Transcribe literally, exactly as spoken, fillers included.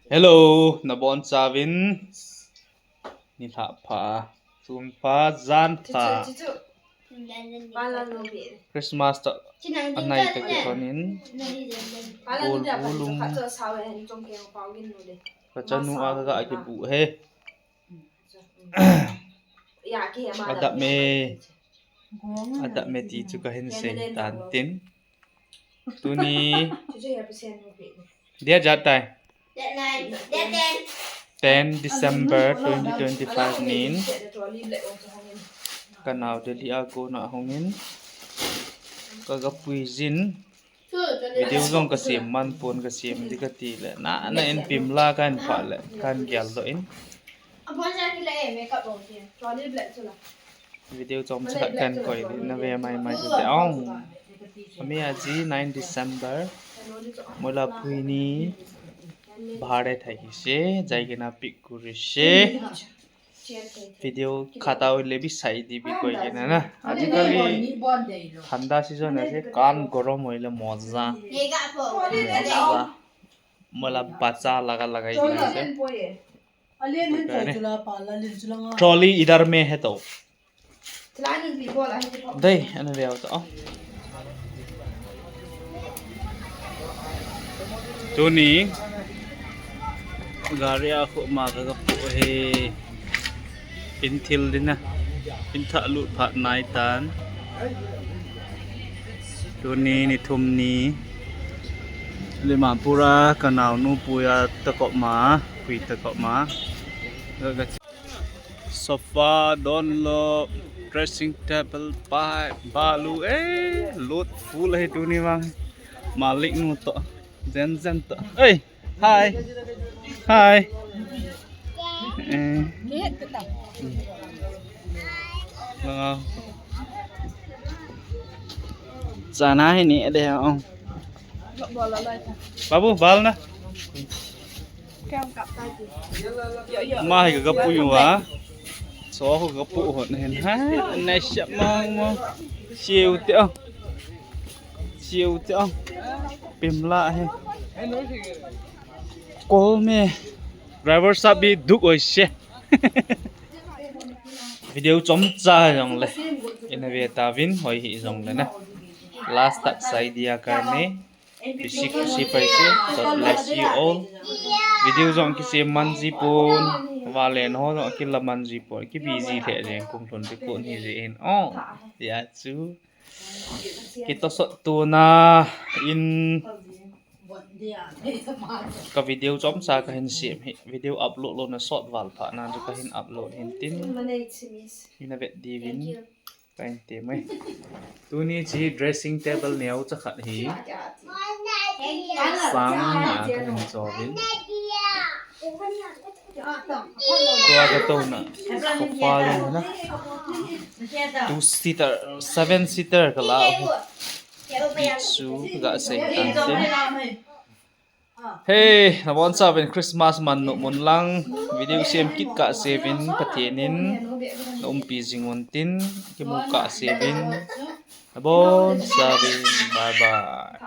Hello, nabonchauvin. Nilhah pha, sun pha, jan pha. Christmas toh anai kakilhonin, golbu lum kachanu a kaga kibuh e. Adap me, adap me ti chu kahin seitan tin. Tuni dia jat tai. Ten December twenty twenty-five nin kanao Delhi a kona hungin, kaga puijin. Video jong kasem man pon, kasem di kati le, na, na in pimla kahin phah le kahin geldoh in. Video chomcha khat kahin koi di, nave maimai ding te ong. Ami aji nine December, moila phuini bahare thai hi se, jai kena pick kuri se. Video khatao le bisai di bi koi kena na. Ajikali thanda season ase, kan gorom hoile moja. Moja. Moila bacha laga lagai di ase. Trolley idhar mein hai to. Dei, ana veu to. Tuni gari a khu ma kaga pu he. Pin thil dina. Pin thah lut phat nai tan. Tuni ni thum ni. Dimapur a kanaonu puiya takop ma, pui takop ma. Sofa, Dunlop, dressing table, pipe, balu, eh, load full ahi tuni vang. Malik nu to, Zen Zen to. Ei, hi. Hi. Eh. Langa. Chana hi ni de ong. Babu, bal na. Ma hi kaga pu uva. So ho kaga pu hon hin ha. Nai sha ma ma. Siu te o. Siu te o. Pimla he. Kol me. Driver sab bhi dukh hoise. Video chomcha jongle. Ina ve tauvin hoi hi jongle na. Last tak sai dia karne. Bisi khushi paise. God bless you all. Video jong kisem man ji pon. Valen ho jong kila man ji pon. Ki busy the jeng kum thun ti pon hi ji in. Oh, ya chu. Kitosot tuna in ka video chomcha kahin sem hi. Video upload lona sot val pha na chu kahin upload hin tin. Ina vet diuvin. Kahin te mai. Tuni chi dressing table neo cha khat hi. Sang na kahin chovin. Tua ka to na. Sofa jong na. Two seater, seven seater ka la. Chu ka sei tan tin. Hey, nabonchauvin Christmas man nom un lang, video sem kit kahseuvin Pathen in na umpi jing un tin, kimu kahseuvin, nabonchauvin, bye bye.